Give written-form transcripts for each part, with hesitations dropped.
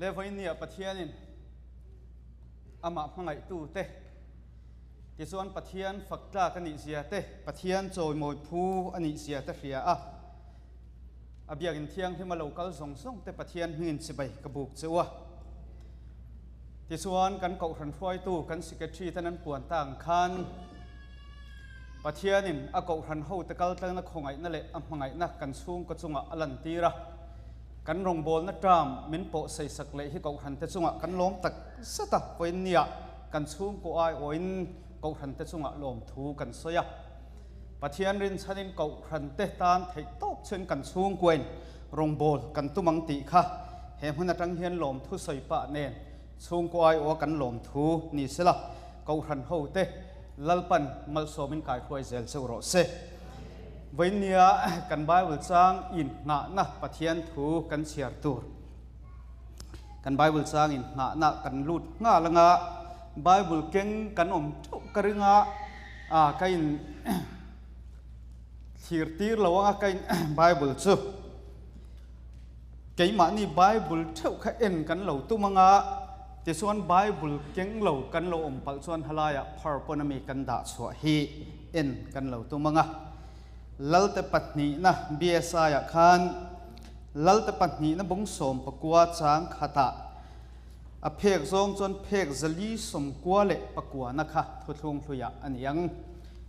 Le vawinia Pathianin amah hmangaihtute tichuan Pathian fak tlak a nihzia te, Pathian chawimawi phu a nihzia te hria a, a biakin thianghlim a lo kal zawng zawng te Pathian hmingin chibai ka buk che u a. Tichuan kan kohhran hruaitu kan secretary ten an puan ta ang khan Pathianin a kohhran hote kaltlangna khawngaihna leh a hmangaihna kan chhungkaw chungah a lantir a, kan rawngbawlna term min pawh seisak leh hi kohhrante chungah kan lawm tak zet a, vawiinniah kan chhungkaw aiawhin kohhrante chungah lawmthu kan sawi a. Pathian rinchhanin kohhrante tan theih tawp chuan kan chhungkuain rawngbâwl kan tum ang tih kha he hmun aṭang hian lawmthu sawi pah nen chhungkaw aiawha kan lawmthu ni sela kohhran hote Lalpan malsawmin kaihruai zel cheu rawh se. Vawiinnia kan Bible chang inngahna Pathian thu kan chhiar tur. Kan Bible chang inngahna kan lut nghal anga Bible keng kan awm theuh ka ring a, ah ka in thlir tir lo anga ka in Bible chu keimahni Bible theuh kha en kan lo tum anga tichuan Bible keng lo kan lo awm palh chuan halaiah phar pawn ami kan dah chhuah hi en kan lo tum anga Lalte pahnihna BSI ah khan Lalte pahnihna bung 19 chang khatah a phek zawng chuan phek 499 na kha thuthlung hluiah a ni ang.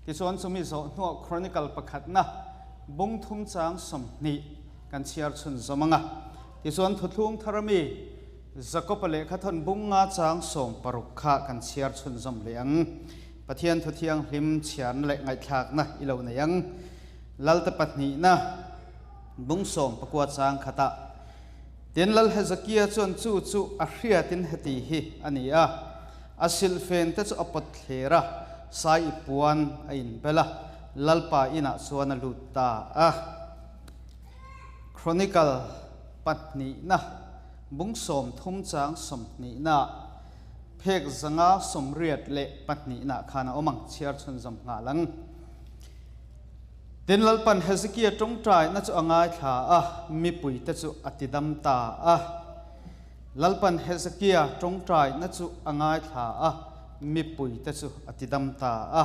Tichuan chumi zawh hnuah Chronicle pakhatna bung thum chang 20 kan chhiar chhun zawm ang a. Tichuan thuthlung thar ami Jakob-a lehkha thawn bung nga chang 60 kha kan chhiar chhun zawm leh ang. Pathian thu thianghlim chhiarna leh ngaihthlakna i lo nei ang. Lalte pahnihna bung 19 chang khatah Tin, Lal Hezekia chuan chu chu a hriatin heti hi a ni a, a silhfen te chu a pawt thler a, sai i puan a inbel a, Lalpa inah chuan a lut ta a. Chronicle pahnihna bung 30 chang sawmhnihna phek 182 ah khan a awm ang, chhiar chhunzawm nghal ang. Tin, Lalpan Hezekia tawngtaina chu a ngaithla a, mipuite chu a tidam ta a. Lalpan Hezekia tawngtaina chu a ngaithla a, mipuite chu a tidam ta a.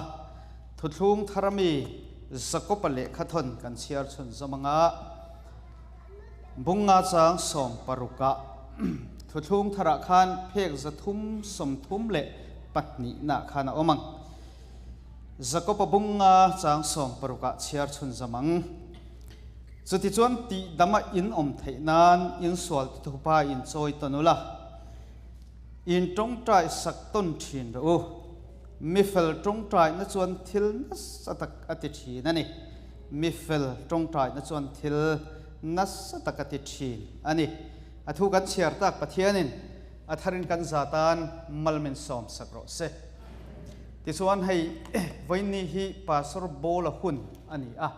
Thuthlung thar ami Jakob-a lehkhathawn kan chhiar chhun zawm anga, Bunga chang 60 ah thuthlung tharah khan phek 332 nah khan a awm ang. Jakob-a bunga chang 60 ah chhiar chhun zam ang. Chutichuan tih dama in awm theih nan in sual tuthupa in chawi tawn ula, in tawngtai sak tawn thin rawh u. Mi fel tawngtaina chuan thil nasa tak a ti thin a ni. Mi fel tawngtaina chuan thil nasa tak a ti thin a ni. A thu kan chhiar tak Pathianin a tharin kan za tan mal min sawm sak rawh se. Tichuan hei vawiinni hi Pastor Bawla hun a ni a,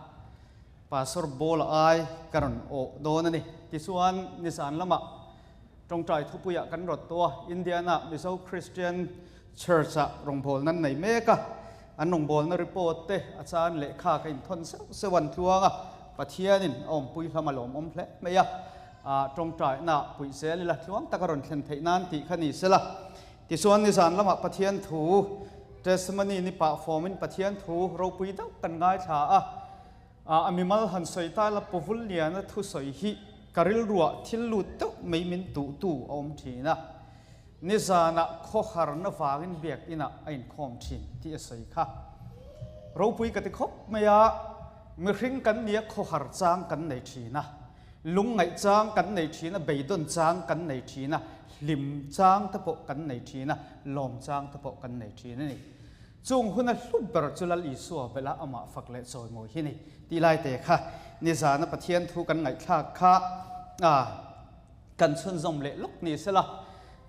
Pastor Bawla ai ka rawn awh dawn a ni. Tichuan nizan lamah tawngtai thupuiah kan rawt tawh a, Indiana Mizo Christian Church-ah rawngbawlna an nei mek a, an rawngbawlna report te a chan lehkha ka inthawn zeuh zeuh an tluang a, Pathianin a awmpui hlama lawmawm hle mai a, tawngtaina puih zel ila tluang taka rawn thlen theih nan tih kha ni sela. Tichuan nizan lamah Pathian thu testimony ni pah fawmin Pathian thu ropui deuh kan ngaithla a, a mimal han sawi ta la Puvul Liana thusawi hi ka rilruah thil lut deuh mai min tuhtu a awm thin a, nizanah khawharna vangin biakinah a inkhawm thin tih a sawi kha. Ropui ka ti khawp mai a, mihring kan nia khawhar chang kan nei thin a, lungngaih chang kan nei thin a, beidawn chang kan nei thin a, hlim chang te pawh kan nei thin a, lawm chang te pawh kan nei thin a ni. Chung huna hlu ber chu Lal Isua bela amah fak leh chawimawi hi ni tih lai te kha nizana Pathian thu kan ngaihthlak kha a kan chhunzawm leh lawk ni sela.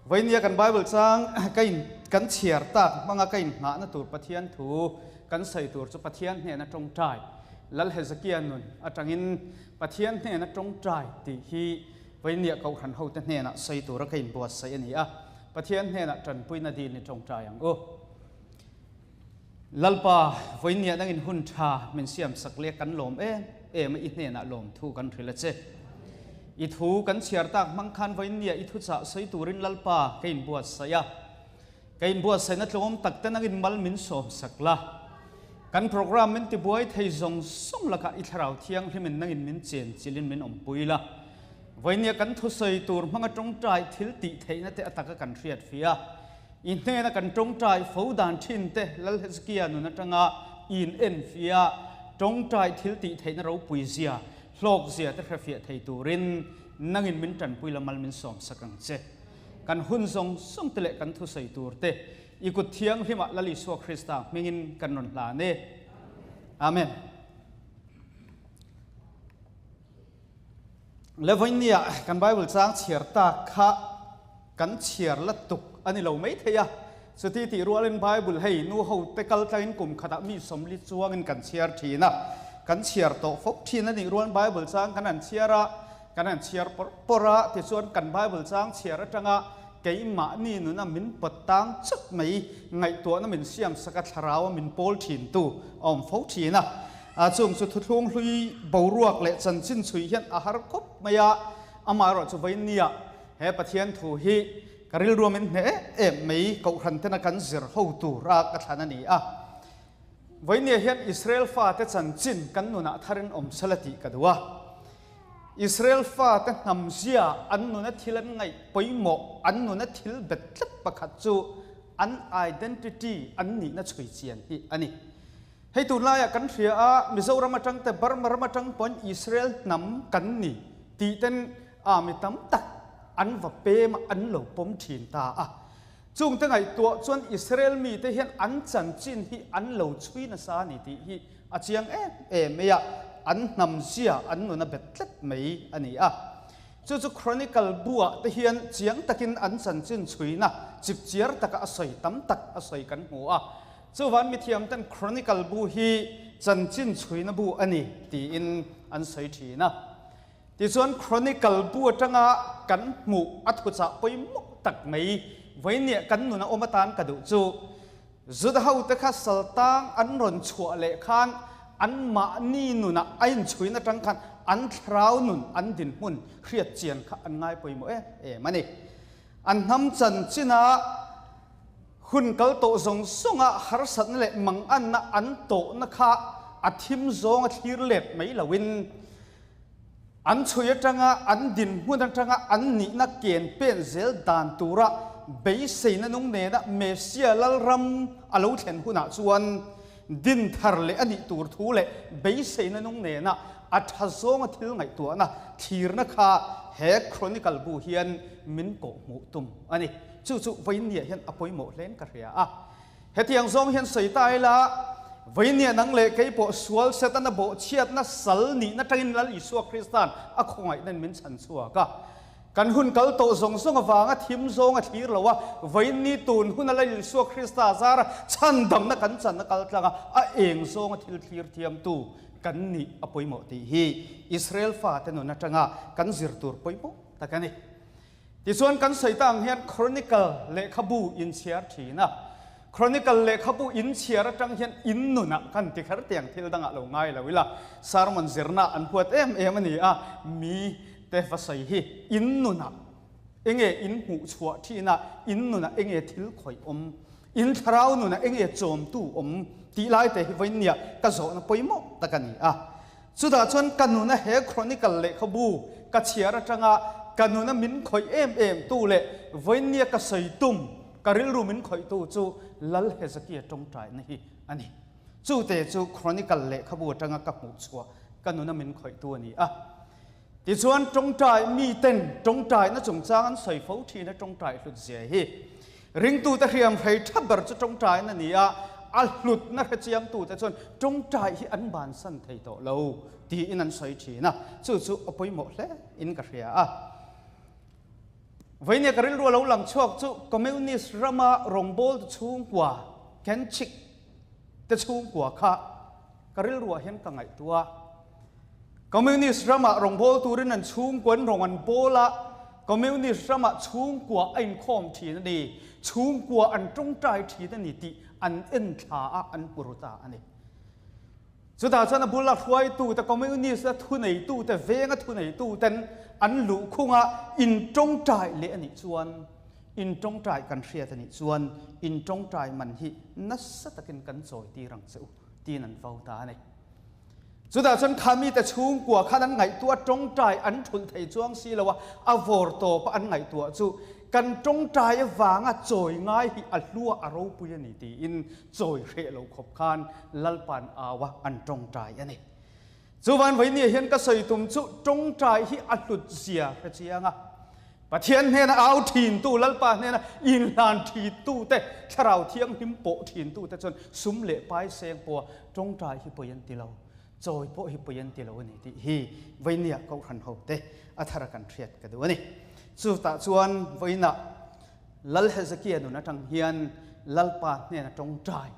Vawinia kan Bible chang ka in kan chhiar tak hmanga ka inngahna tur Pathian thu kan sawi tur chu Pathian hnena tawngtai Lal Hezekia nun atangin Pathian hnena tawngtai tih hi Vawinia Kohhran hote hnenah sawi tura ka inbuatsaih a ni a, Pathian hnenah tanpuina dil ni tawngtai ang u. Lalpa, vawinia dangin hun tha min siamsak leh kan lawm em em a, i hnenah lawmthu kan hrilh a che. I thu kan chhiar tak hmang khan vawiin nia i thuchah sawi turin Lalpa ka inbuatsaih a. Ka inbuatsaihna tlawm tak te nangin mal min sawmsak la. Kan program min tibuai thei zawng zawng lakah i Thlarau Thianghlimin nangin min chenchilhin min awmpui la. Vawiin nia kan thusawi tur hmanga tawngtai thil tih theihna te a taka kan hriat fia. I hnena kan tawngtai fo dan thin te Lal Hezekia nun atanga in en fia tawngtai thil tih theihna ropui zia, hlawk zia te hrefiah thei turin nangin min tanpui la mal min sawmsak ang che. Kan hun zawng zawng te leh kan thusawi tur te i kut thianghlimah Lal Isua Krista hmingin kan rawn hlan e. Amen. Levoinia kan Bible chang chhiar tak kha kan chhiar la tuk a ni lo mai thei a. Chuti tih rualin Bible hei nu ho te kal tlangin kum khatah mi sawmli chuangin kan chhiar thin a. Kan chhiar tawh fawp thin a nih rualin Bible chang kan han chhiar a, kan han chhiar pawrh pawrh a, tichuan kan Bible chang chhiar atanga keimahni nuna min pawt tang chut mai ngaihtuahna min siamsak a, thlarau a min pawl thintu a awm fo thin a. A chung chu thuthlung hlui boruak leh chanchin chhui hian a har khawp mai a, amaherawh chu vawinia he Pathian thu hi ka rilruam in hneh em mai kohhran tena kan zir ho tur a ka thlan a ni a. Vawinia hian Israel fate chanchin kan nunah tharin awm sela tih ka duh a. Israel fate hnamzia an nuna thil an ngaih pawimawh, an nuna thil bet tlat pakhat chu an identity an nihna chhui chian hi a ni. Hei tunlaiah kan hria a, Mizoram atang te Burma ram atang pawhin Israel hnam kan ni tih ten a mi tam tak an va pem a, an lo pawm thin ta a. Chungte ngaihtuah chuan Israel mite hian an chanchin hi an lo chhui nasa a ni tih hi a chiang em em mai a, an hnam zia an nun a bet tlat mai a ni a. Chu chu Chronicle buah te hian chiang takin an chanchin chhuina chipchiar taka a sawi tam tak a sawi kan hmu a. Chuvan mithiamten Chronicle bu hi chanchin chhuina bu a ni tiin an sawi thin a. Tichuan Chronicle bu atanga kan hmuh a thuchah pawimawh tak mai vawinia kan nun a awm atan ka duh chu Juda hote kha saltang an rawn chhuah leh khan anmahni nunah a inchhuina atang khan an thlarau nun an dinhmun hriat chian kha an ngai pawimawh em em a ni. An hnam chanchina Hun kal tawh zawng zawnga harsatna leh manganna an tawhna kha a thim zawnga thlir let mai loin an chhui atanga an dinhmun atanga an nihna ken pen zel dan tura beiseina nung nena Messia Lalram a lo thlen hunah chuan din thar leh a nih tur thu leh beiseina nung nena a tha zawnga thil ngaihtuahna thlirna kha he Chronicle bu hian min kawhhmuh tum a ni. Chu chu Vawinia hian a pawimawh hlein ka hria a. Hetiang zawng hian sawi ta ila, Vawinia nang leh kei pawh sual Setana bawhchhiatna sal nihna tangin Lal Isua Krista'n a khawngaihnain min chhan chhuak a. Kan hun kal tawh zawng zawng avanga thim zawng a thlir lo a, Vawiini tun huna Lal Isua Krista zara chhandamna kan channa kal tlang a, a eng zawnga thil thlir thiamtu kan nih a pawimawh tih hi Israel fate nun atanga kan zir tur pawimawh tak a ni. Tichuan kan sawi ta ang hian Chronicle lehkhabu inchhiar thin a, Chronicle lehkhabu inchhiar atang hian in nunah kan ti kher tiang thil dangah lo ngai lo ila, sermon zirna an huat em em a ni a, mi te va sawi hi in nunah enge in hmuh chhuah thin a, in nunah enge thil khawih awm, in thlarau nunah enge chawmtu awm tih lai te hi vawinia ka zawhna pawimawh tak a ni a. Chutah chuan ka nuna he Chronicle lehkhabu ka chhiar atanga ka nuna min khawih em em tu leh vawinia ka sawi tum ka rilru min khawihtu chu Lal Hezekia tawngtaina hi a ni. Chute chu Chronicle lehkhabu atanga ka hmuh chhuah ka nuna min khawihtu a ni a. Tichuan tawngtai miten tawngtaina chungchang an sawi fo thin a tawngtai hlut zia hi. Ringtute hriam hrei tha ber chu tawngtaina a ni a, a hlutna hrechiangtute chuan tawngtai hi an bansan thei tawh lo tiin an sawi thin a, chu chu a pawimawh hle in ka hria a. Vawinia ka rilru a lo lang chhuak chu Communist rama rawngbawltu chhungkua Kenchik te chhungkua kha ka rilruah hian ka ngaihtuah. Communist ramah rawngbâwl turin an chhungkua an rawng an bâwl a, Communist ramah chhungkua a inkhawm thin a ni, chhungkua an tawngtai thin a ni tih an en thla a, an hmu ru ta a ni. Chutah chuan a bula hruaitute, Communist a thuneitute, venga thuneituten an luhkhunga intawngtai leh a nih chuan, intawngtai kan hriat a nih chuan intawngtai man hi nasa takin kan chawitir ang che u tiin an vo ta a ni. Chutah chuan kha mite chhungkua khan an ngaihtuah tawngtai an thulh thei chuang si lo a, a vawr tawpa an ngaihtuah chu kan tawngtai avanga chawi ngai hi a hlua a ropui a ni tiin chawi hreh lo khawp khan Lalpa'n au a an tawngtai a ni. Chuvan vawinia hian ka sawi tum chu tawngtai hi a hlut zia hre chiang a, Pathian hnena au thintu, Lalpa hnena inhlan thintute, Thlarau Thianghlim pawh thintute chuan sum leh pai seng pawha tawngtai hi pawi an ti lo, chawi pawh hi pawi an ti lo a ni tih hi vawinia Kohhran hote a thara kan hriat ka duh a ni. Chutah chuan vawiinah Lal Hezekia nun atang hian Lalpa hnena tawngtai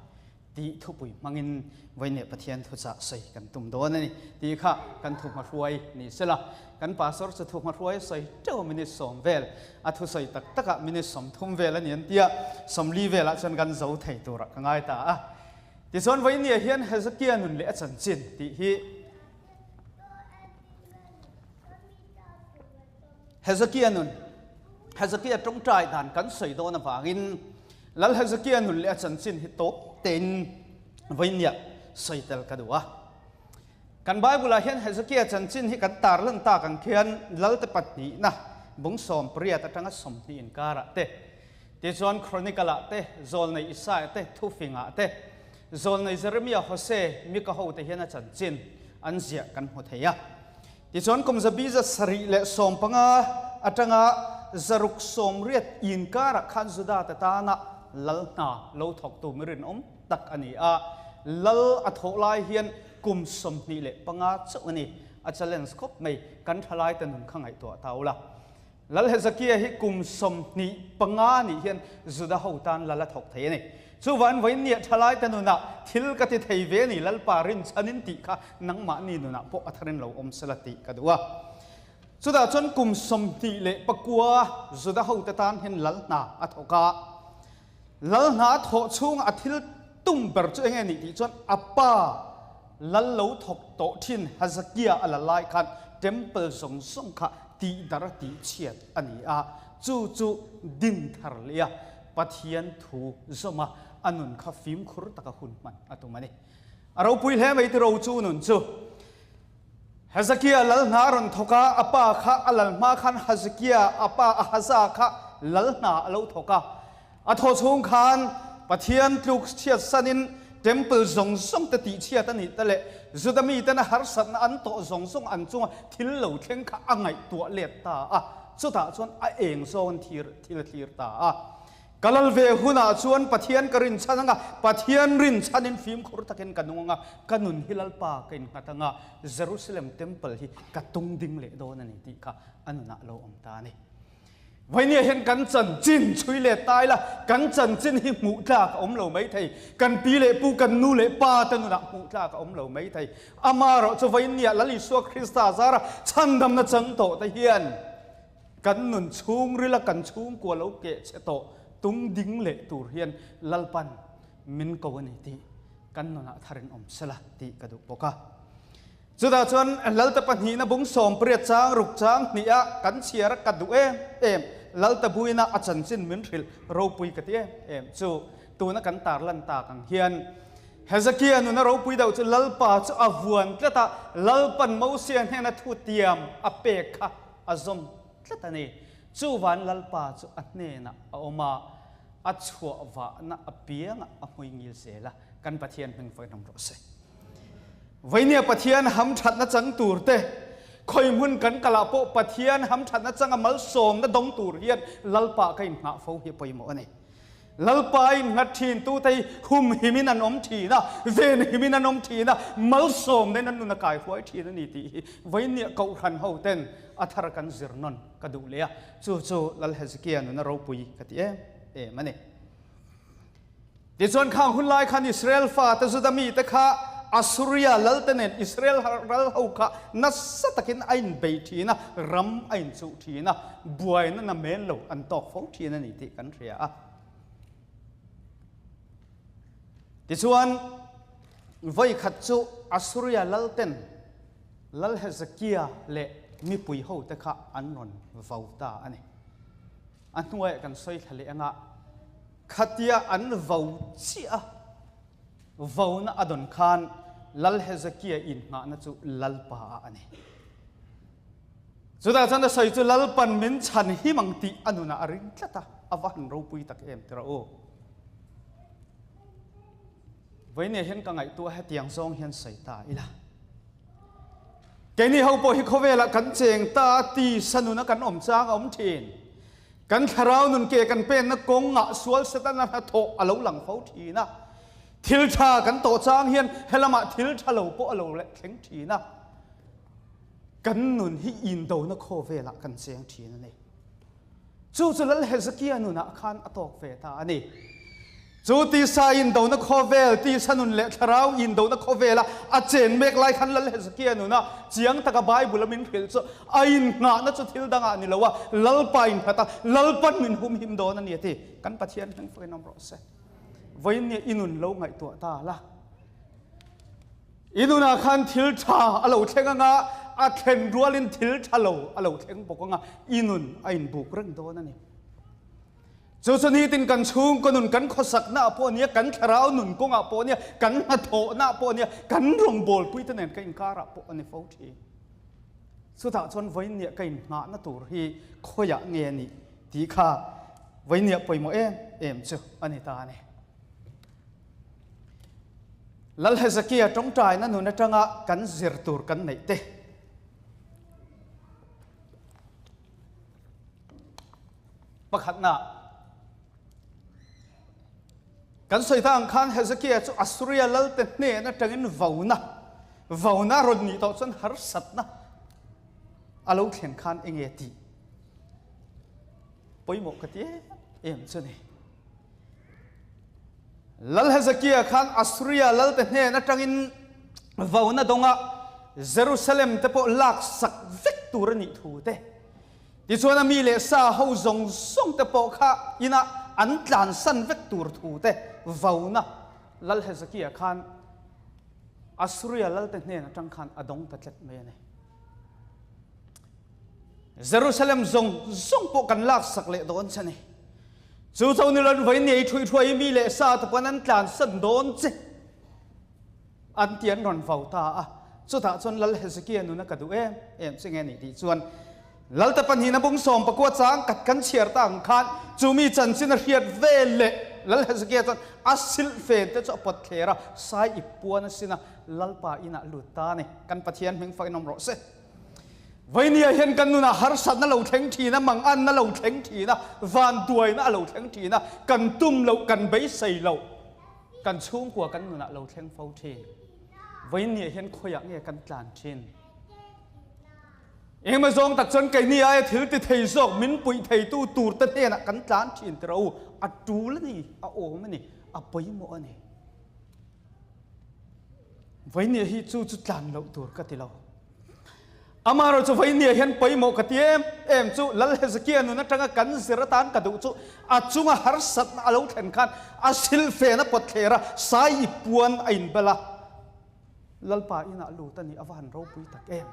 tih thupui hmangin vawiineh Pathian thuchah sawi kan tum dawn a ni tih kha kan thuhmahruai ni sela. Kan pastor chu thuhmahruai a sawi teuh a minute sawm vel a thusawi tak takah minute 30 vel a ni an tia, 40 velah chuan kan zo thei turah ka ngai ta a. Tichuan vawiineh hian Hezekia nun leh a chanchin tih hi Hezekia nun, Hezekia tawngtai dan kan sawi dawn avangin Lal Hezekia nun leh a chanchin hi tawp tein vawinia sawi tel ka duh a. Kan Bible-ah hian Hezekia chanchin hi kan tarlan tak ang khian Lalte pahnihna bung 18 atanga 20 inkarah te, tichuan Chronicle-ah te, Zawlnei Isaiah te, Thufingah te, Zawlnei Jeremiah, Hosea, Mika hote hian a chanchin an ziah kan hmu thei a. Tichuan kum 175 atanga 680 inkarah khan Juda te tana lal hna lo thawktu mi rinawm tak a ni a. Lal a thawh lai hian kum 25 chauh a ni. A challenge khawp mai, kan thalai te nun kha ngaihtuah ta ula. Lal Hezekia hi kum 25 nih hian Juda ho tan lal a thawk thei a ni. Chuvan vawiin thalai te nunah thil ka ti thei ve ni Lalpa rinchhanin tih kha nangmahni nunah pawh a tharin lo awm sela tih ka duh a. Chutah chuan kum 29 Juda ho te tan hian lal hna a thawk a. Lal hna a thawh chhunga a thil tum ber chu enge nih tih chuan a pa lal lo thawk tawh thin Hezekia a la lai khan temple zawng zawng kha tihdar tihchhiat a ni a. Chu chu din thar leh a Pathian thu zawm a, a nun kha fimkhur taka hun hman a tum a ni. A ropui hle mai tiro chu nun chu. Hezekia lal hna a rawn thawk a, a pa kha a lal hma khan Hezekia a pa Ahaza kha lal hna a lo thawk a. A thaw chhung khan Pathian tluk chhiat sanin temple zawng zawng te tihchhiat a nih te leh Juda miten a harsatna an tawh zawng zawng an chunga thil lo thleng kha a ngaihtuah let ta a. Chutah chuan a eng zawng thir thil a thlir ta a. Ka lal ve hunah chuan Pathian ka rinchhan anga, Pathian rinchhanin fimkhur takin ka nung anga, ka nun hi Lalpa ka innghat anga, Jerusalem Temple hi ka tung ding leh dawn a ni tih kha a nunah lo awm ta a ni. Vawinia hian kan chanchin chhui leh ta ila, kan chanchin hi hmuh tlak a awm lo mai thei. Kan pi leh pu, kan nu leh pa te nunah hmuh tlak a awm lo mai thei. Amaherawh chu vawinia Lal Isua Krista zara chhandamna chang tawh te hian kan nun chhungrila kan chhungkua lo keh che tawh tung ding leh tur hian Lalpan min ko a ni tih kan nunah tharin awm sela tih ka duh bawk a. Chutah chuan Lalta pahnihna bung 80 chang ruk chang hnih a kan chhiar a ka duh em em Lalta buina a chanchin min hrilh ropui ka ti em em chu tuna kan tarlan tak ang hian Hezekia nuna ropui deuh chu Lalpa chu a vuan tlat a, Lalpan Mosia hnena thu tiam a pek kha a zawm tlat a ni. Chuvan Lalpa chu a hnenah a awm a, a chhuah vahna apiangah a hmui ngil zel a, kan Pathian hming vawihnawm rawh se. Vawinia Pathian hamthatna chang tur te, khawi hmun kan kalah pawh Pathian hamthatna changa malsawmna dawng tur hian Lalpa ka inngah fo hi a pawimawh a ni. Lalpa innghat thin tu te hi hum himin an awm thin a, ven himin an awm thin a, malsawmna in an nun a kai huai thin a ni tih hi vawinia Kohhran ho ten a thar kan zir nawn ka duh leh a, chu chu Lal Hezekia nuna ropui ka ti em em a ni. Tichuan khang hun lai khan Israel fate Juda mite kha Assuria lalte nen Israel ral ho kha nasa takin a inbei thin a, ram a inchuh thin a, buaina na men lo an tawk fo thin a ni tih kan hria a. Tichuan. Vawi khat chu Assuria lalten Lal Hezekia leh mipui hote kha an rawn vau ta a ni. A hnuaiah kan sawi thla leh anga khatia an vau chiah a, vauna a dawn khan Lal Hezekia inngahna chu Lalpa ah a ni. Chutah chuan a sawi chu Lalpan min chhan him ang tih a nunah a ring tlat a, a va han ropui tak em tirah u. Vawinia hian ka ngaihtuah hetiang zawng hian sawi ta ila. Keini ho pawh hi khawvelah kan cheng ta a ti sa nuna kan awm chang a awm thin. Kan thlarau nun ke kan penna kawngah sual Setana hnathawh a lo lang fo thin a. Thil tha kan tawh chang hian helamah thil tha lo pawh a lo leh thleng thin a. Kan nun hi indona khawvelah kan cheng thin a ni. Chu chu Lal Hezekia nunah khan a tawk ve ta a ni. Chu tisa indona khawvel, tisa nun leh thlarau indona khawvela a chen mek lai khan Lal Hezekia nuna chiang taka Bible a min hrilh chu a inngahna chu thil dangah ni lo a, Lalpa innghat a, Lalpan min humhim dawn a ni a ti. Kan Pathian hming fakin awm rawh se. Vawiin nia i nun lo ngaihtuah ta la. I nunah khan thil tha a lo thleng anga, a thlen rualin thil tha lo a lo thleng bawk anga, i nun a inbuk reng dawn a ni. Chu chu nitin kan chhungkaw nun, kan khawsakna ah pawh nia, kan thlarau nun kawngah pawh nia, kan hnathawhna ah pawh nia, kan rawngbawlpui te nen ka inkarah pawh a ni fo thin. Chutah chuan vawiinniah ka inngahna tur hi khawiah nge a nih tih kha vawiinniah pawimawh em em chu a ni ta a ni. Lal Hezekia tawngtaina nun atanga kan zir tur kan neih te. Pakhatna, kan sawi ta ang khan Hezekia chu Assuria lalte hnen atangin vauna, vauna rawn nih tawh chuan harsatna a lo thlen khan enge tih pawimawh ka ti em em chu ni. Lal Hezekia khan Assuria lalte hnen atangin vauna dawnga Jerusalem te pawh laksak vek tur a nih thu te, tichuan a mi leh sa ho zawng zawng te pawh kha inah an tlansan vek tur thu te vauna Lal Hezekia khan Assuria lalte hnen atang khan a dawng ta tlat mai a ni. Jerusalem zawng zawng pawh kan laksak leh dawn che ni. Chu cho ni lon voi nei thui thuai mi leh sa te pawn an tlansan dawn che an ti an rawn vau ta a. Chutah chuan Lal Hezekia nuna ka duh em em che nge ni tih chuan Lalte pahnihna bung 14 chang kat kan chhiar ta ang khan chu mi chanchin a hriat vel leh Lal Hezekia chuan a silh fen te chu a pawt thler a, sai ip puan a sin a, Lalpa inah lut ta a ni. Kan Pathian hming fakin awm rawh se. Vainia hian kan nunah harsatna lo thleng thin a, manganna lo thleng thin a, vanduaina a lo thleng thin a, kan tum loh, kan beisei loh, kan chhungkua kan nunah lo thleng fo thin. Vainia hian khawiah nge kan tlan thin? Engemaw zawng tak chuan keini aia thil ti thei zawk min puih theitu tur te hnenah kan tlan thin tiraw u, a tul a ni, a awm a ni, a pawimawh a ni. Vainia hi chu chu tlan loh tur ka ti lo. Amaherawh chu Vainia hian pawimawh ka ti em em chu Lal Hezekia nun atanga kan zir atan ka duh chu a chunga harsatna a lo thlen khan a silhfen a pawt thler a, sai i puan a inbel a. Lalpa inah lut a nih a va han ropui tak em.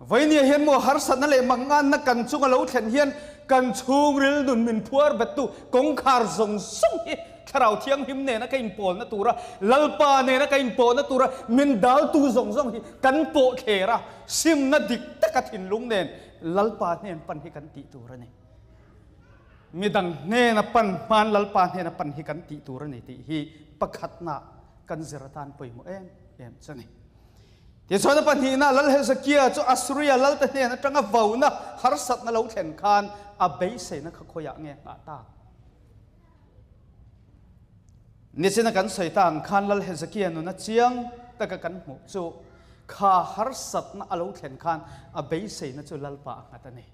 Vainia hian maw harsatna leh manganna kan chunga lo thlen hian kan chhungril nun min phuar bettu kawngkhar zawng zawng hi Thlarau Thianghlim nena ka inpawlna tura, Lalpa nena ka inpawhna tura min daltu zawng zawng hi kan pawh thler a, simna dik taka thinlung nen Lalpa hnen pan hi kan tih tur a ni. Midang hnena pan hman Lalpa hnena pan hi kan tih tur a ni tih hi pakhatna kan zir atan pawimawh em em chu a ni. Tichuan a pahnihna Lal Hezekia chu Assuria lalte hnen atanga vauna harsatna lo thlen khan a beiseina kha khawiah nge nghah tak? Nichina kan sawi ta ang khan Lal Hezekia nuna chiang taka kan hmuh chu kha harsatna a lo thlen khan a beiseina chu Lalpa a nghat a ni.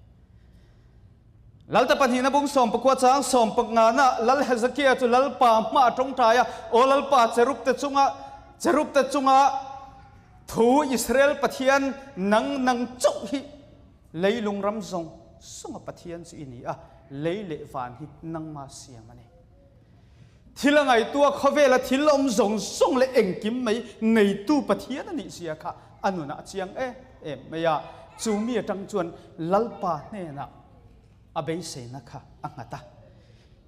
Lalta pahnihna bung 19 chang sawmpangana Lal Hezekia chu Lalpa hma a tawngtai a, Aw Lalpa, cherub te chunga cherub te chunga thu Israel Pathian nang nang chauh hi leilung ram zawng zawnga Pathian chu i ni a, lei leh van hi nangma siam a ni. Thil a ngaihtuah khawvela thil awm zawng zawng leh engkim mai neitu Pathian a nih zia kha a nunah a chiang em em mai a. Chu mi atang chuan Lalpa hnenah a beiseina kha a nghat a.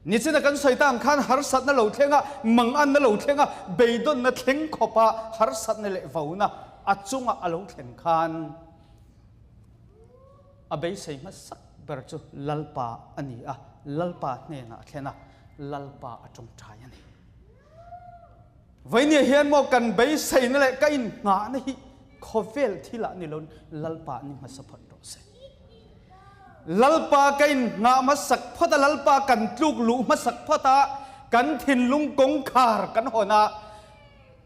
Nichina kan sawi ta ang khan harsatna lo thleng a, manganna lo thleng a, beidawnna thleng khawpa harsatna leh vauna a chunga a lo thlen khan a beisei hmasak ber chu Lalpa a ni a, Lalpa hnenah a thlen a, Lalpa a tawngtai a ni. Vainia hian maw kan beiseina leh ka innghahna hi khawvel thilah ni loin Lalpa ni hmasa phawt rawh se. Lalpa ka innghah hmasak phawt a, Lalpa kan tluk luh hmasak phawt a, kan thinlung kawngkhar kan hawn a,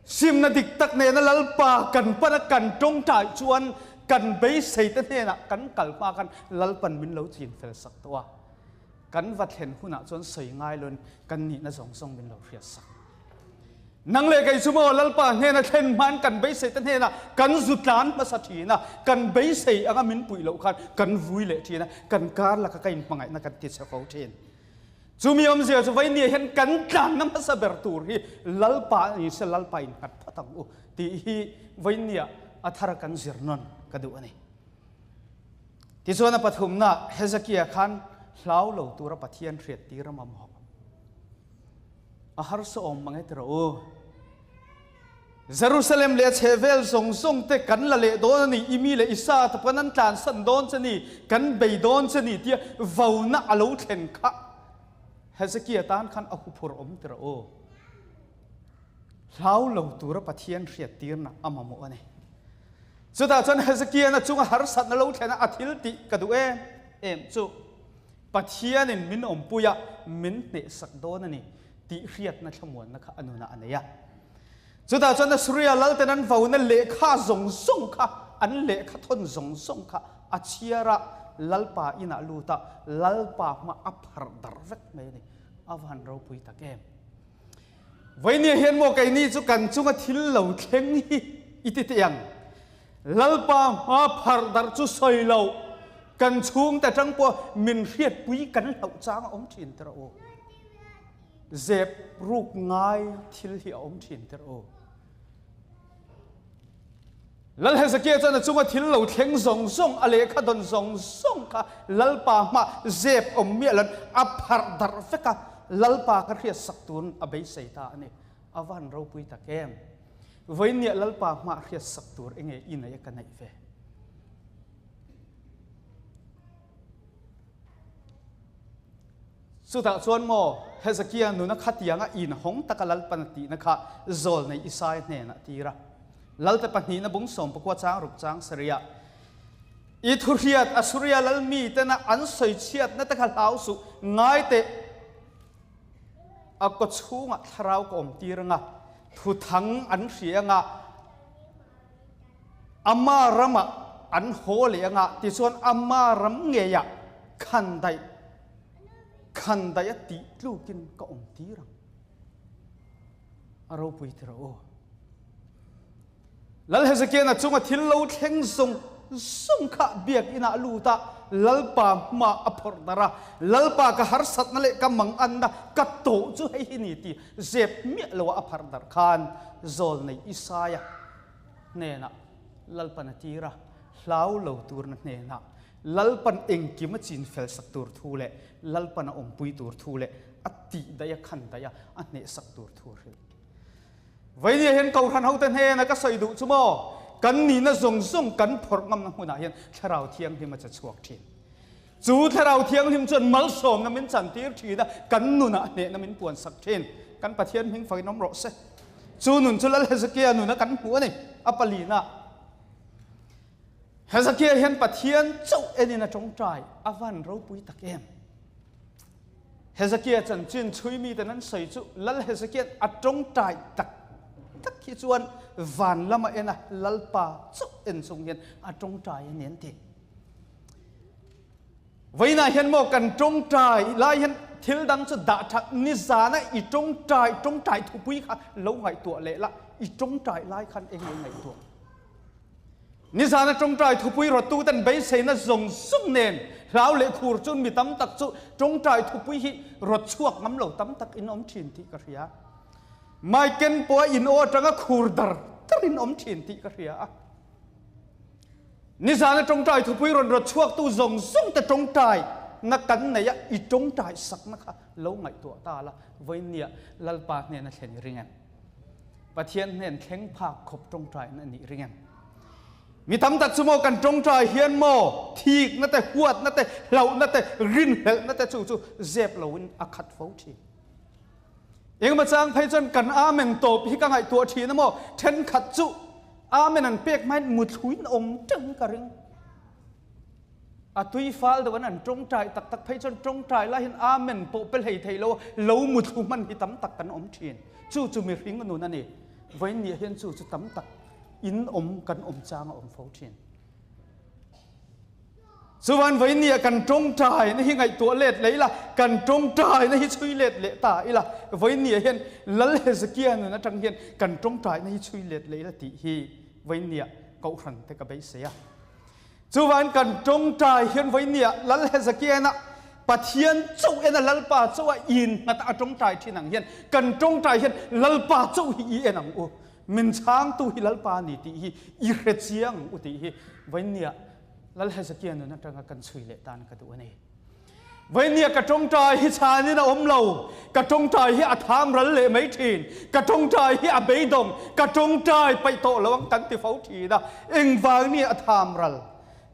simna dik tak nena Lalpa kan pan a, kan tawngtai chuan kan beiseite hnenah kan kal hma khan Lalpan min lo chin fel sak tawh a. Kan va thlen hunah chuan sawi ngai loin kan nihna zawng zawng min lo hriat sak. Nang leh kei chu maw Lalpa hnena thlen hmain kan beisei te hnenah kan zu tlan hmasa thin a, kan beisei anga min puih loh khan kan vui leh thin a, kan kar laka ka inhmangaihna kan ti chhe fo thin. Chumi awmzia chu Vainia hian kan tlanna hmasa ber tur hi Lalpa ni se Lalpa innghat phawt ang u tih hi Vainia a thara kan zir nawn ka duh a ni. Tichuan a pathumna Hezekia khan hlau lo tura Pathian hriattir a mamawh. A harsa awm mang e ti rawh u. Jerusalem leh a chhehvel zawng zawng te kan la leh dawn a ni, i mi leh i sa te pawn an tlansan dawn che ni, kan bei dawn che ni tia vauna a lo thlen kha Hezekia tan khan a huphur awm ti rawh u. Hlau lo tura Pathian hriattirna a mamawh a ni. Chutah chuan Hezekia'n a chunga harsatna lo thlen a, a thil tih ka duh em em chu Pathianin min awmpui a, min hnehsak dawn a ni tih hriatna thlamuanna kha a nunah a nei a. Chutah chuan Assuria lalten an vauna lehkha zawng zawng kha, an lehkha thawn zawng zawng kha a chhiar a, Lalpa inah lut a, Lalpa hma a pharh darh vek mai a ni. A va han ropui tak em! Vainia hian maw keini chu kan chunga thil lo thleng hi i ti teh ang. Lalpa hma pharh darh chu sawi lo, kan chhungte atang pawh min hriatpui kan hlauh chang a awm thin tir a u. Zep ruk ngai thil hi a awm thin tir a u. Lal Hezekia chuan a chunga thil lo thleng zawng zawng, a lehkha dawn zawng zawng kha Lalpa hmah zep awm miah loin a pharh darh vek a, Lalpa kha hriatsak turin a beisei ta a ni. A va han ropui tak em! Vawiinniah Lalpa hmah hriatsak tur enge i neih a ka neih ve? Chutah chuan maw Hezekia nuna khatianga inhawng taka Lalpan a tihna kha zawlnei Isaia hnenah a tir a. Lalte pahnihna bung sawmpakua chang ruk chang sarih-ah, I thuhriat Assuria lal mitena an sawi chhiatna te kha hlau suh, ngai teh, a kaw chhungah thlarau ka awm tir anga, thuthang an hria anga, Ama ramah an haw leh anga tichuan ama ram ngeiah khandaih khandaih a tih tlukin ka awm tir ang. A ropui ti rawh u. Lal Hezekiah-na chunga thil lo thleng zawng zawng kha biakinah lut a, Lalpa hma a phawrh darh a, Lalpa ka harsatna leh ka manganna ka tawh chu hei hi ni ti zep miah loah a pharh darh khan zawlnei Isaia hnenah Lalpan a tir a, hlau lo turna hnenah Lalpan engkim a chin fel sak tur thu leh Lalpan a awmpui tur thu leh a tih daih a khan daih a a hnehsak tur thu a hrilh. Vainia hian Kohhran hote hnena ka sawi duh chu maw, kan nihna zawng zawng kan phawrh ngamna hmunah hian Thlarau Thianghlim a che chhuak thin. Chu Thlarau Thianghlim chuan malsawmna min chantir thin a, kan nunah hnehna min puansak thin. Kan Pathian hming fakin awm rawh se. Chu nun chu Lal Hezekia nuna kan hmuh a ni, a palina. Hezekia hian Pathian chauh enin a tawngtai, a van ropui tak em. Hezekia chanchin chhui miten an sawi chu Lal Hezekia'n a tawngtai tak tak hi chuan van lama en a, Lalpa chauh en chung hian a tawngtai a ni an ti. Vawiinah hian maw kan tawngtai lai hian thil dang chu dah that nizana i tawngtai tawngtai thupui kha lo ngaihtuah leh la, i tawngtai lai khan eng nge ngaihtuah? Nizana tawngtai thupui rawttu ten beiseina zawng zawng nen Hlau leh khur chuan mi tam tak chu tawngtai thupui hi rawt chhuak ngam lo tam tak in awm thin tih ka hria. Maiken pawh a in aw atanga khur dar dar in awm thin tih ka hria a. Nizana tawngtai thupui rawn rawt chhuaktu zawng zawng te tawngtai na kan nei a, i tawngtai sakna kha lo ngaihtuah ta la, vawinia Lalpa hnena thlen i ring em? Pathian hnen thleng phak khawp tawngtaina a nih ring em? Mi tam tak chu maw kan tawngtai hian maw thikna te, huatna te, hlauhna te, rinhlelhna te chu chu zep loin a khat fo thin. Engemaw chang phei chuan kan Amen tawp hi ka ngaihtuah thin a maw, thenkhat chu Amen an pek hmain muthluin awm teuhin ka ring. A tui fal deuh an an tawngtai tak tak phei chuan tawngtai lai hian Amen pawh pe hlei thei lo a, lo muthlu hman hi tam tak kan awm thin. Chu chu mihring nun a ni. Vawiin niah hian chu chu tam tak in awm kan awm chang a awm fo thin. Chuan vawiin niah kan tawngtai na hi ngaihtuah let leh ila, kan tawngtai na hi chhui let leh ta ila, vawiin niah hian Lal Hezekia nun atang hian kan tawngtai na hi chhui let leh ila tih hi vawiin niah Kohhran te ka beisei a. Chuvain kan tawngtai hian vawinia Lal Hezekiana Pathian chauh ena Lalpa chauh a innghat a tawngtai thin ang hian kan tawngtai hian Lalpa chauh hi i en ang u, min chhangtu hi Lalpa a ni tih hi i hre chiang ang u tih hi vawinia Lal Hezekia nun atanga kan chhui leh tan ka duh a ni. Vawinia ka tawngtai hi chhanin a awm lo, ka tawngtai hi a tham ral leh mai thin, ka tawngtai hi a beidawng, ka tawngtai paih tawh lo ang kan ti fo thin a, engvang nge a tham ral?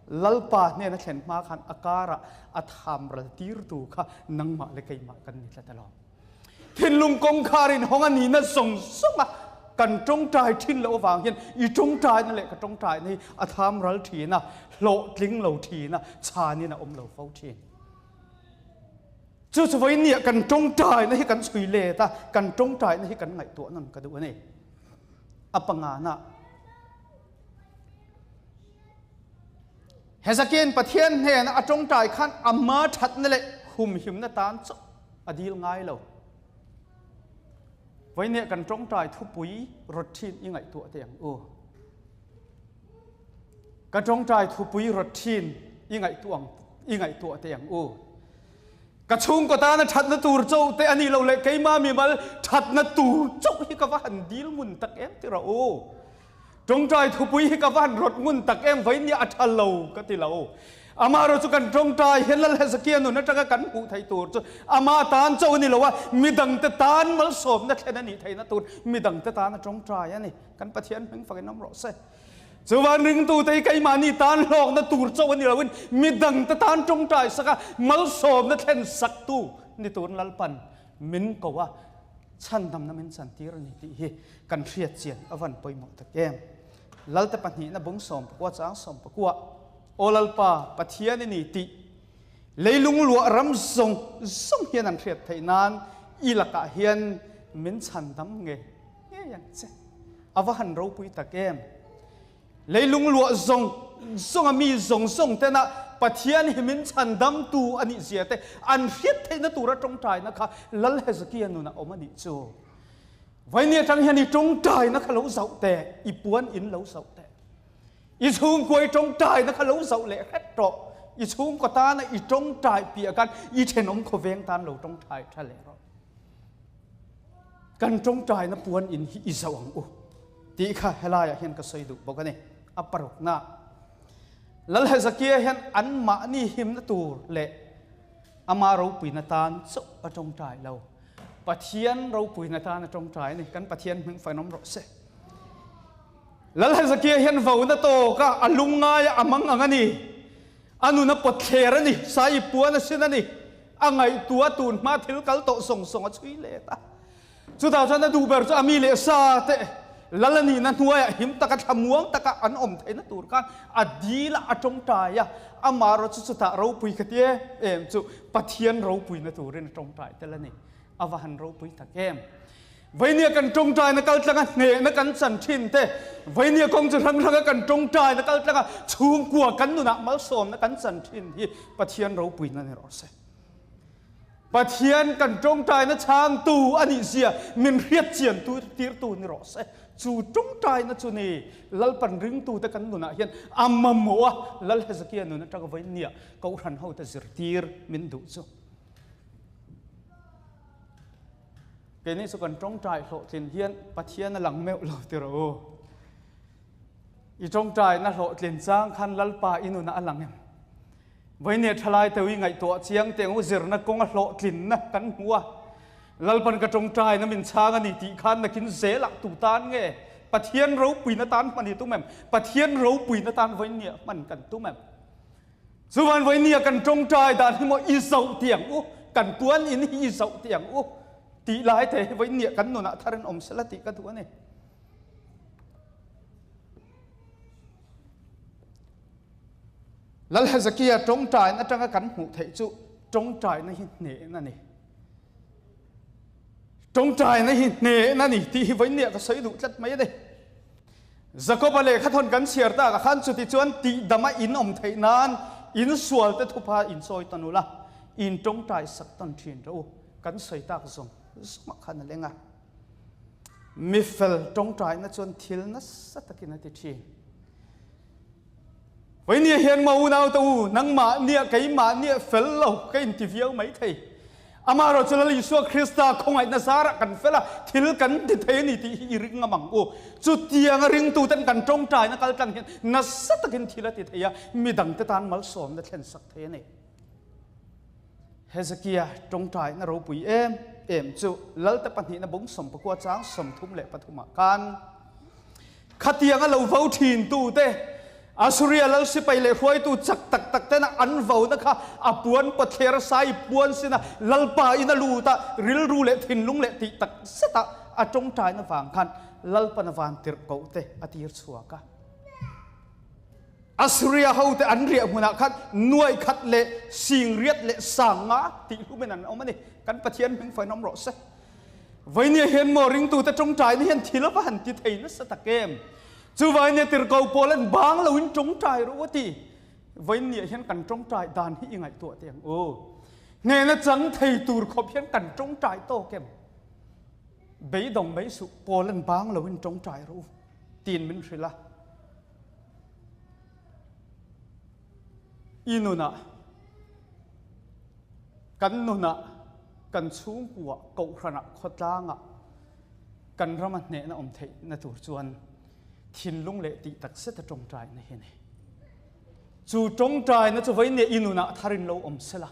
Lalpa hnena thlen hma khan a karah a tham ral tirtu kha nangmah leh keimah kan ni tlat alawm. Thinlung kawngkhar in hawng a nihna zawng zawng a kan tawngtai thin loh avang hian i tawngtaina leh ka tawngtaina hi a tham ral thin a, hlawhtling lo thin a, chhanin a awm lo fo thin. Chu chu vawiin nia kan tawngtaina hi kan chhui let a, kan tawngtaina hi kan ngaihtuah nawn ka duh a ni. A pangana. Hezekia'n Pathian hnena a tawngtai khan ama thatna leh humhimna tan chauh a dil ngai lo. Vawinia kan tawngtai thupui rawt thin i ngaihtuah teh ang u. Ka tawngtai thupui rawt thin i ngaihtuah i ngaihtuah teh ang u. Ka chhungkaw tana thatna tur chauh te a nih loh leh keima mimal thatna tur chauh hi ka va han dil ngun tak em ti rawh u. Tawngtai thupui hi ka va han rawt ngun tak em vawiin a tha lo ka ti lo. Amaherawh chu kan tawngtai hian Lal Hezekia nun atanga kan hmuh theih tur chu ama tan chauh a ni lo a, midangte tan malsawmna thlen a nih theihna tur midangte tan a tawngtai a ni. Kan Pathian hming fakin awm rawh se. Chuvan ringtute hi keimahni tan hlawkna tur chauh a ni loin midangte tan tawngtai sak a, malsawmna thlen saktu ni turin Lalpan min ko a, chhandamna min chantir a ni tih hi kan hriat chian a van pawimawh tak em. Lalte pahnihna bung sawmpakua chang sawmpakua, Aw Lalpa, Pathian i ni tih leilung luah ram zawng zawng hian an hriat theih nan i lakah hian min chhandam nge ngei ang che. A va han ropui tak em. Leilung luah zawng zawnga mi zawng zawng tena Pathian hi min chhandamtu a nih zia te an hriat theihna tura tawngtaina kha Lal Hezekia nunah awm a nih chu. Vawiin atang hian i tawngtaina kha lo zauh teh, i puan in lo zauh teh. I chhungkua i tawngtaina kha lo zauh leh hret rawh. I chhungkaw tana i tawngtai piah khan i thenawm khawveng tan lo tawngtai tha leh rawh. Kan tawngtaina puan in hi i zauh ang u. Tih kha helaiah hian ka sawi duh bawk a ni. A parukna, Lal Hezekia hian anmahni himna tur leh ama ropuina tan chauh a tawngtai lo. Pathian ropuina tan a tawngtai a ni. Kan Pathian hming fainawm rawh se. Lal Hezekia hian vona tawka a lungngaia a mang ang a ni. A nun a pawtthler a ni. Sai puan a sin a ni. A ngaihtuah tun hma thil kal tawh sawng sawng a chhui let a. Chutah chuan a duh ber chu a mi leh sa te lal a nihna hnuaiah him taka thlamuang taka an awm theihna tur khan a dil a, a tawngtai a, amaherawh chu chutah ropui ka ti em em chu Pathian ropuina turin a tawngtai tel a ni. A va han ropui tak em! Vainia kan tawngtaina kal tlanga hnehna kan chan thin te, vainia kawng chi hrang hranga kan tawngtaina kal tlanga chhungkua kan nunah malsawmna kan chan thin hi Pathian ropuina ni rawh se. Pathian kan tawngtaina chhangtu a nih zia min hriat chian tirtu ni rawh se. Chu tawngtaina chu ni Lalpan ringtute kan nunah hian a mamawh a, Lal Hezekia nun atanga vawiin nia Kohhran hote zirtir min duh chu. Keini chu kan tawngtai hlawhtlin hian Pathian a lang meuh lo ti rawh u. I tawngtaina hlawhtlin chang khan Lalpa i nunah a lang em? Vawinia thalai teu i ngaihtuah chiang teh ang u zirna kawnga hlawhtlinna kan hmu a, Lalpan ka tawngtaina min chhang a ni tih khan nakin zelah tu tan nge Pathian ropuina tan hman hi tum em? Pathian ropuina tan vawinia hman kan tum em? Chuvan vawinia kan tawngtai dan hi maw i zoh tih ang u, kan puan in hi i zoh tih ang u tih lai te hi vawinia kan nunah thar in awm sela tih ka duh a ni. Lal Hezekia tawngtaina atanga kan hmuh theih chu tawngtaina hi hnehna a ni. Tawngtaina hi hnehna a ni tih hi vawinia ka sawi duh tlat mai a ni. Jakoba lehkha thawn kan chhiar takah khan chuti chuan tihdama in awm theih nan in sualte thupa in sawi tawn ula, in tawngtai sak tawn thin rawh u. Kan sawi tak zawng zawngah khan a leng a. Mifel tawngtaina chuan thil nasa takin a ti thin. Vawinia hian maw unau te u, nangmah nia keimah nia fel lo ka inti viau mai thei. Amaherawhchu Lal Isua Krista khawngaihna zarah kan fel a, thil kan ti thei a ni tih hi i ring ngam ang u. Chutianga ringtuten kan tawngtaina kal tlang hian nasa takin thil a ti thei a, midangte tan malsawmna thlen sak thei a ni. Hezekia tawngtaina ropui em em chu Lalte pahnihna bung sawmpakua chang 33 ah khan Khatiang a lo vo thin tu te, Assuria lal sipai leh hruaitu chak tak tak tena an vona kha a puan pawthler sai puan sina Lalpa in a lut a, rilru leh thinlung leh tih tak zeta a tawngtaina vang khan Lalpan a van tirh koh te a tir chhuak a. Assuria hote an riah hmunah khan nuai khat leh sing riat leh sang nga tih hlumin an awm a ni. Kan Pathian hming fain awm rawh se. Vainia hian maw ringtute tawngtaina hian thil a va han ti thei nasa tak em? Chu vainia tirhko pawl an bang loin tawngtai rawh u a ti. Vainia hian kan tawngtai dan hi i ngaihtuah teh ang u. Hnena chang thei tur khawp hian kan tawngtai tawk em? Beidawng mai suh, pawl an bang loin tawngtai rawh u tiin min hrilh a. I nunah, kan nunah, kan chhungkuah, kohhranah, khawtlangah kan rama hnehna awm theihna tur chuan thinlung leh tih tak zeta tawngtaina hi a ni. Chu tawngtaina chu vawiin i nunah a tharin lo awm sela,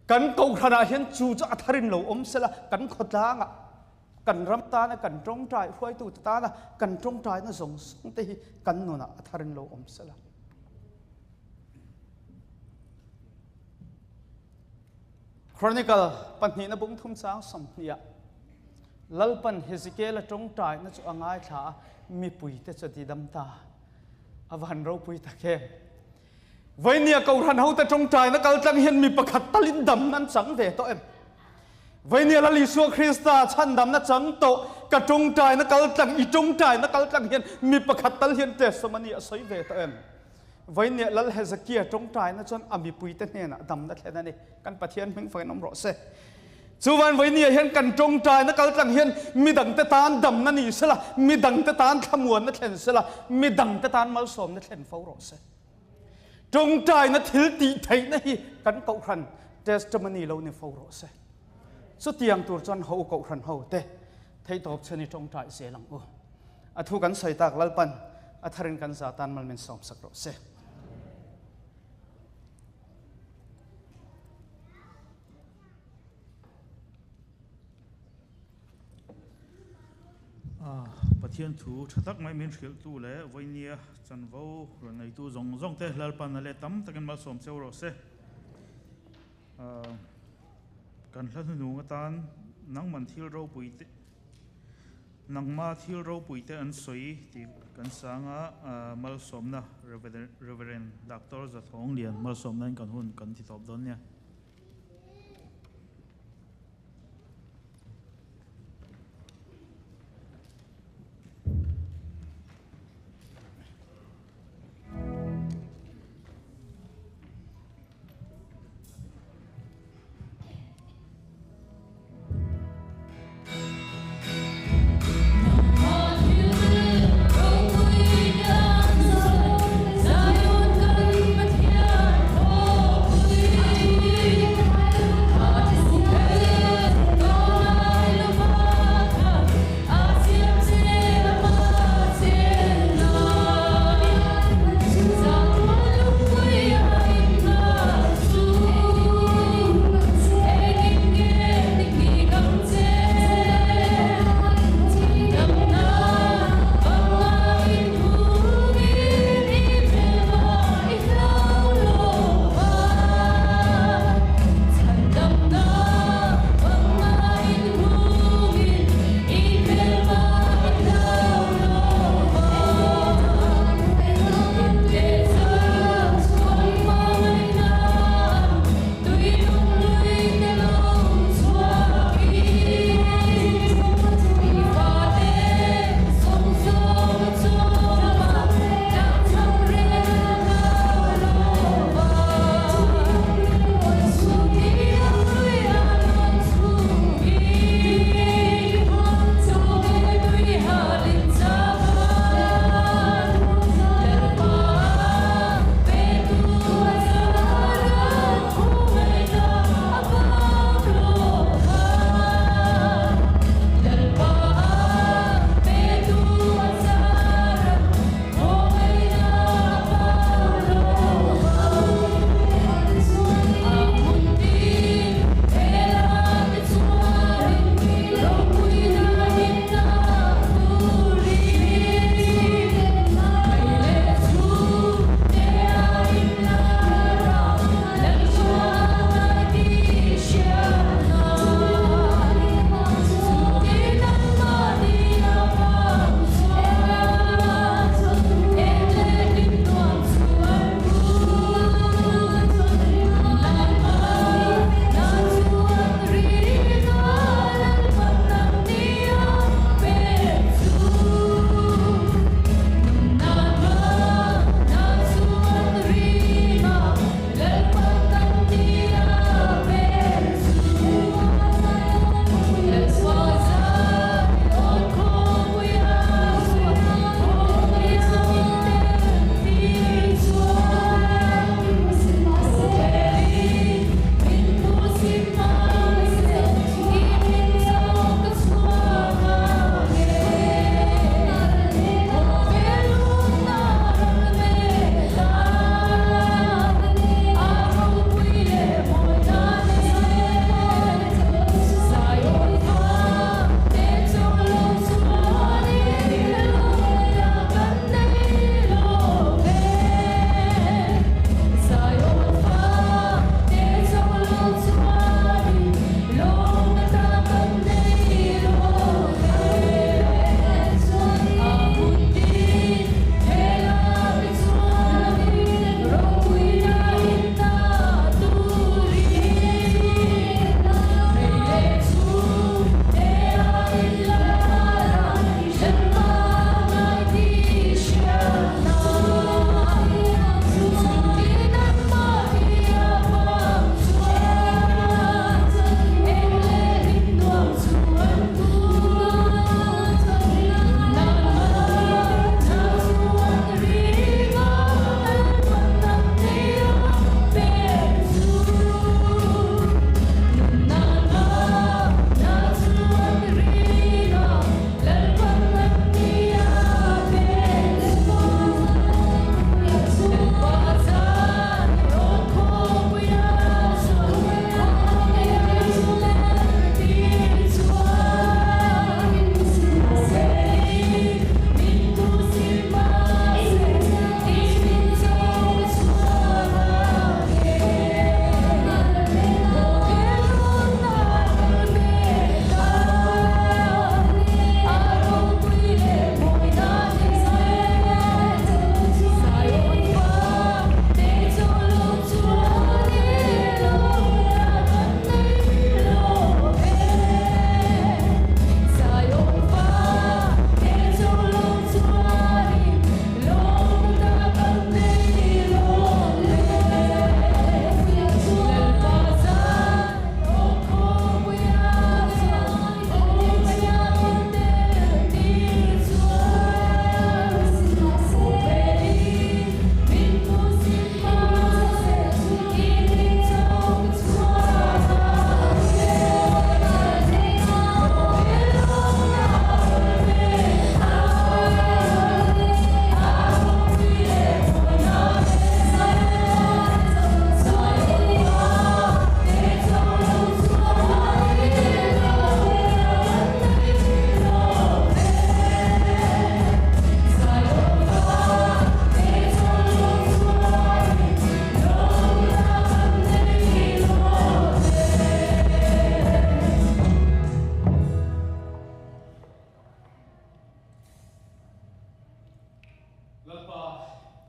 kan kohhranah hian chu chu a tharin lo awm sela, kan khawtlangah, kan ram tana kan tawngtai, hruaitute tana kan tawngtaina zawng zawng te hi kan nunah a tharin lo awm sela. Chronicle pahnihna bung thum chang 20 ah Lalpan Hezekiel a tawngtaina chu a ngaithla a, mipuite chu a tidam ta. A va han ropui tak em! Vainia Kohhran hote tawngtaina kaltlang hian mi pakhat talin damna an chang ve tawh em? Vainia Lal Isua Krista chhandamna chang tawh ka tawngtaina kaltlang, i tawngtaina kaltlang hian mi pakhat tal hian testimony a sawi ve tawh em? Vainia Lal Hezekia tawngtaina chuan a mipuite hnenah damna thlen a ni. Kan Pathian hming fakin awm rawh se. Chuvan vainia hian kan tawngtaina kaltlang hian midangte tan damna ni sela, midangte tan thlamuanna thlen sela, midangte tan malsawmna thlen fo rawh se. Tawngtaina thil tih theihna hi kan Kohhran testimony lo ni fo rawh se. Chutiang tur chuan ho Kohhran ho te theihtawp chen i tawngtai zel ang u. A thu kan sawi tak Lalpan a tharin kan za tan mal min sawmsak rawh se. Pathian thu tha tak mai min hrilhtu leh vawinia chanvo rawn neitu zawng zawng te Lalpan a let tam takin malsawm cheu rawh se. Kan hla hnuhnung atan nangman thil ropui te nangma thil ropui te an sawi tih kan sang a, malsawmna Reverend Doctor Zathawng Lian malsawmna in kan hun kan ti tawp dawn nia.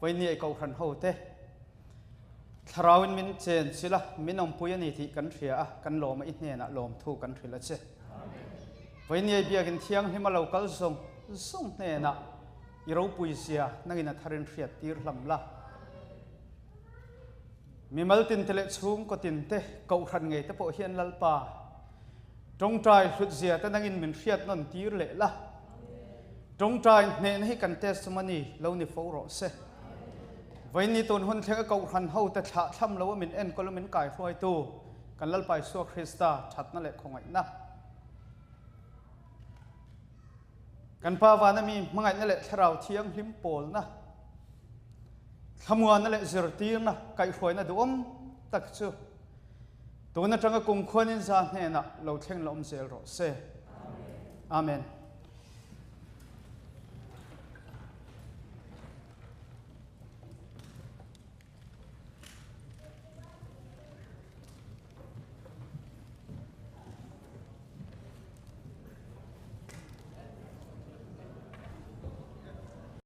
Vawinia i kohhran ho te Thlarauin min chen chilh a, min awmpui a ni tih kan hria a, kan lawm a, i hnenah lawmthu kan hrilh a che. Vawinia i biakin thianghlim a lo kal zawng zawng hnenah i ropui zia nangin a tharin hriat tir hlam la. Mimal tinte leh chhungkaw tinte, kohhran ngei te pawh hian Lalpa tawngtai hlut zia te nangin min hriat nawn tir leh la. Tawngtai hnehna hi kan testimony lo ni fo rawh se. Vawiin tun hun thlenga kohhran hote thlah thlam lo a min enkawl a min kaihruaitu kan Lalpa Isua Krista thatna leh khawngaihna, kan Pa vana mi hmangaihna leh Thlarau Thianghlim pawlna, thlamuanna leh zirtirna kaihhruaina duhawm tak chu tun atanga kum khuanin za hnenah lo thleng la awm zel rawh se. Amen.